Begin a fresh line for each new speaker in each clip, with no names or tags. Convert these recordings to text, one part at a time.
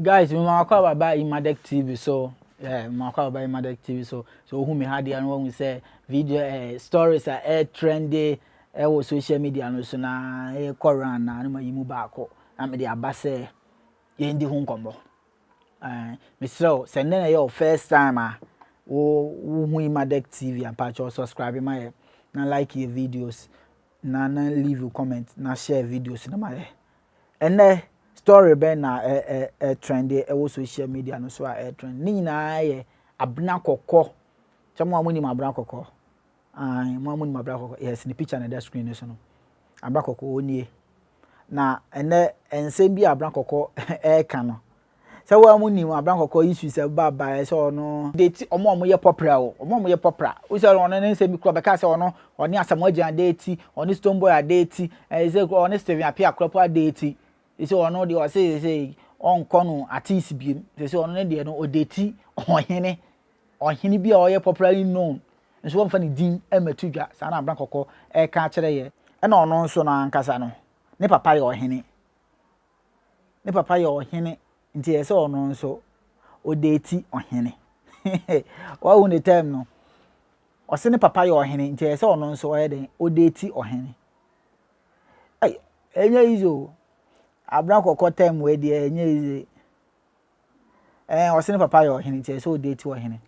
Guys, me ma akɔ aba Imadek TV so. Yeah, me akɔ aba Imadek TV so. So who me ha deɛ no wɔn sɛ video stories a trendy ɛwɔ social media no so na ɛkɔ round na no ma yi mu baako na me de aba sɛ yɛn di ho nkɔmmɔ. Mesrɛ wo sɛ nnɛ na ɛyɛ wo first time a wo wohu Imadek TV a, mpakyɛw, subscribe ma yɛ na like yɛ videos na leave your comment na share videos no ma yɛ. Ɛnɛ story bɛn na ɛ ɛ ɛ trend ɛwɔ social media no so a ɛ trend ne nyinaa yɛ Abena Kɔkɔ. Kyɛ mo a mo nim Abena Kɔkɔ, ayi mo a mo nim Abena Kɔkɔ, yes, ne picture na ɛda screen no so no. Abena Kɔkɔ onie na ɛnɛ nsɛm bi a Abena Kɔkɔ ɛɛka no sɛ wɔn a mo nim Abena Kɔkɔ issues ɛba ba ɛsɛ ɔno date ɔmo a ɔmo yɛ popular o, ɔmo a ɔmo yɛ popular wosɛ ɔno ne nsɛm bi kura bɛka sɛ ɔno ɔne Asamoah Gyan date, ɔne Stonebwoy adate, ɛsɛ ɔne Stephen Appiah korapo adate. Sɛ ɔno deɛ ɔsɛ sɛ ɔnkɔ no artist biem sɛ ɔno ne deɛ no ɔdate ɔhene, ɔhene bi a ɔyɛ popularly known nso wɔmfa ne din mmɛto dwa. Saa na Abena Kɔkɔ ɛka akyerɛ yɛ. Ɛna ɔno nso no ankasa no ne papa yɛ ɔhene, ne papa yɛ ɔhene, nti ɛsɛ ɔno nso ɔdate ɔhene. Wahu ne term no, ɔsɛ ne papa yɛ ɔhene, nti ɛsɛ ɔno nso ɔyɛ den ɔdate ɔhene. Ɛy, ɛnyɛ easy o. Abena Kɔkɔ term wei deɛ ɛnyɛ easy. Ɔsɛ ne papa yɛ ɔhene, nti ɛsɛ ɔdate ɔhene.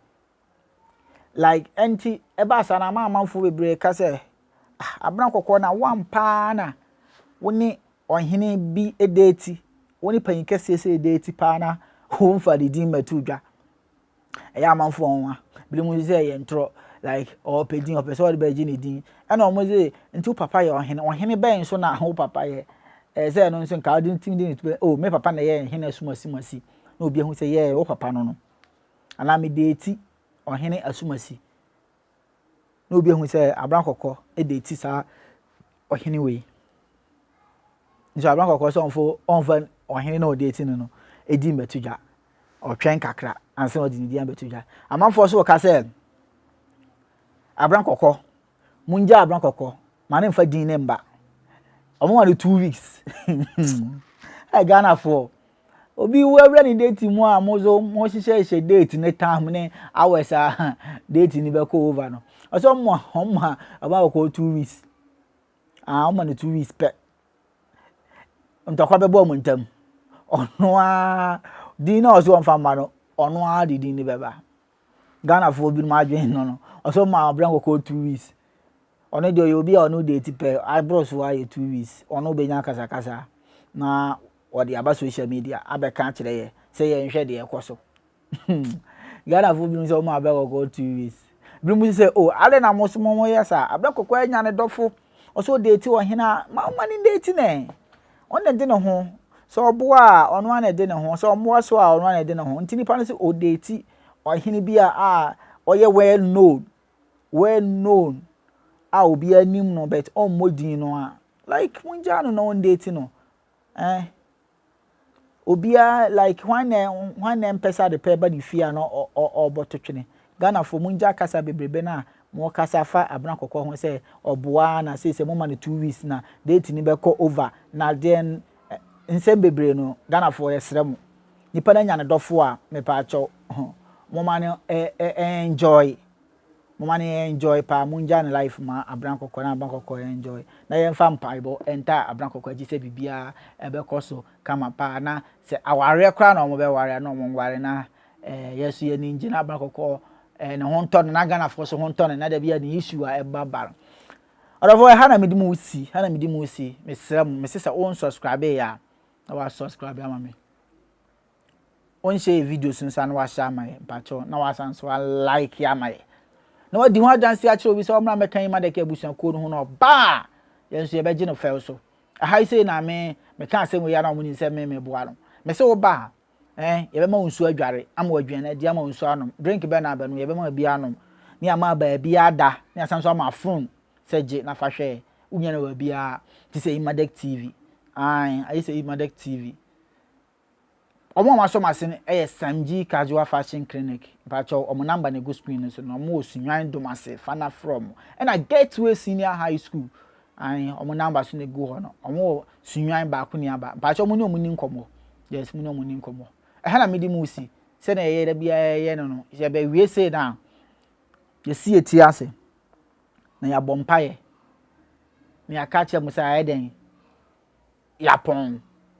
Like ɛnti ɛbaa saa na ama amanfoɔ bebree ka sɛ, ah, Abena Kɔkɔ na wampaa na wo ne ɔhene bi date, wo ne panyin kɛseɛ sɛ date paa na wɔmfa ne din mmɛto dwa. Ɛyɛ amanfoɔ nwa. Binom nso sɛ ɛyɛ ntorɔ, like ɔpɛ din, ɔpɛ sɛ ɔde bɛgye ne din. Ɛna wɔn sɛ nti wo papa yɛ ɔhene, ɔhene bɛn nso na wo papa yɛ? Ɛyɛ sɛ ɛno nso nka ɔde tim de ne tu, oh, me papa na ɛyɛ ɔhene asumasi na obi ehu sɛ yɛ wo papa no anaa me date ɔhene asumasi na obi ehu sɛ Abena Kɔkɔ date saa ɔhene wei. Nso Abena Kɔkɔ sɛ ɔnfo ɔnfa ɔhene na ɔdate no edi mbɛto dwa. Ɔtwɛn kakra ansa na ɔde ne din abɛto dwa. Amanfoɔ so wɔka sɛ Abena Kɔkɔ mungya Abena Kɔkɔ ma ne nfa din ne mba. Ɔmo ma no 2 weeks. Ɛ Ghanafoɔ, obi wo awura ne date mu a, mo so mo hyehyɛ hyɛ date ne time ne hours a date ni bɛkɔ over no. Ɔsɛ ɔmo a Abena Kɔkɔ 2 weeks. Ah, ɔmo ma no 2 weeks pɛ, ntɔkwa bɛbɔ ɔmo ntam. Ɔno ara din na ɔsɛ ɔmfa mma no, ɔno ara de din ne bɛba. Ghanafoɔ binom adwene no, ɔsɛ ɔmo Abena Kɔkɔ 2 weeks. Ɔno deɛ ɔyɛ obi a ɔno date pɛ aboro so ayɛ 2 weeks, ɔno bɛnya kasakasa na ɔde aba social media abɛka akyerɛ yɛ sɛ yɛnhwɛ deɛ ɛkɔ so. Ghanafoɔ binom sɛ ɔmo Abena Kɔkɔ 2 weeks. Binom sɛ, o ade na mo so mo yɛ saa. Abena Kɔkɔ anya ne dɔfo, ɔsɛ ɔdate ɔhene a, ma ɔma ne date nɛ. Ɔno na ɛde ne ho sɛ ɔboa a, ɔno ara na ɛde ne ho sɛ ɔmmoa so a, ɔno ara na ɛde ne ho. Nti nipa no sɛ ɔdate ɔhene bi a ɔyɛ well known, well known a obiara anim no, but ɔmmɔ din no a, like mongyaa no na ɔndate no. Obiara like hwan na mpɛ sɛ ade pɛ ba ne fie a na ɔbɔ to twene? Ghanafoɔ, mongya kasa bebrebe no a mo kasa fa Abena Kɔkɔɔ ho sɛ ɔboa na sɛ moma no 2 weeks na date ni bɛkɔ over na deɛ nsɛm bebree no. Ghanafoɔ, yɛsrɛ mo, nipa no anya ne dɔfo a, mepaakyɛw, moma no ɛ ɛ enjoy, moma no enjoy paa. Mongya ne life ma Abena Kɔkɔɔ na Abena Kɔkɔɔ enjoy na yɛmfa mpaebɔ ɛnta Abena Kɔkɔɔ akyi sɛ biribiara ɛbɛkɔ so kama paa. Na sɛ awareɛ koraa na ɔmo bɛware a, na ɔmo nware na yɛ so yɛni ngye na Abena Kɔkɔɔ ne ho ntɔ no na Ghanafoɔ so ho ntɔ no na dabi a ne issue a ɛba ba no. Ɔdɔfoɔ, ɛha na mede mu si, ha na mede mu si. Mesrɛ mo, mese sɛ wo nsubscribe yɛ a, na wa subscribe ama me. Wonhyɛ yɛ videos nso a, na wahyɛ ama yɛ, mpakyɛw, na wasan so like ama yɛ na wadi ho adanse akyerɛ obi sɛ ɔmmra mmɛka yi Madɛkɛ abusuakuo no ho na ɔbaa yɛn nso yɛbɛgye no fɛw so. Aha yi sei na me meka asɛm wei a na ɔmo nim sɛ me meboa no. Me sɛ wo ba a, yɛbɛma wo nsuo adware ama wo, aduane adi ama wo, nsuo anom, drink bɛn na abɛnom, yɛbɛma bi anom ne ama baabi ada ne asan so ama phone sɛ gye na fa hwɛ. Wonya no baabiara te sɛ Imadec TV. Ae, ayɛ sɛ Imadec TV. Ɔmo a wɔasɔ ase no yɛ Samg Casual Fashion Clinic. Mpakyɛw, ɔmo number na egu screen no so na ɔmo wɔ Sunyani Domase, fa na frɛ ɔmo. Ɛna Gateway Senior High School, ae, ɔmo number so na egu hɔ no. Ɔmo wɔ Sunyani baako ni aba. Mpakyɛw, ɔmo ne ɔmo ni nkɔmɔ. Yes, mo ne ɔmo ni nkɔmɔ. Ɛha na mede mu si sɛnea ɛyɛ da biara yɛyɛ no, yɛbɛwie sei no a, yɛsi yɛ ti ase na yɛabɔ mpaeɛ na yɛaka kyerɛ mo sɛ ayɛ dɛn, yɛapɔn.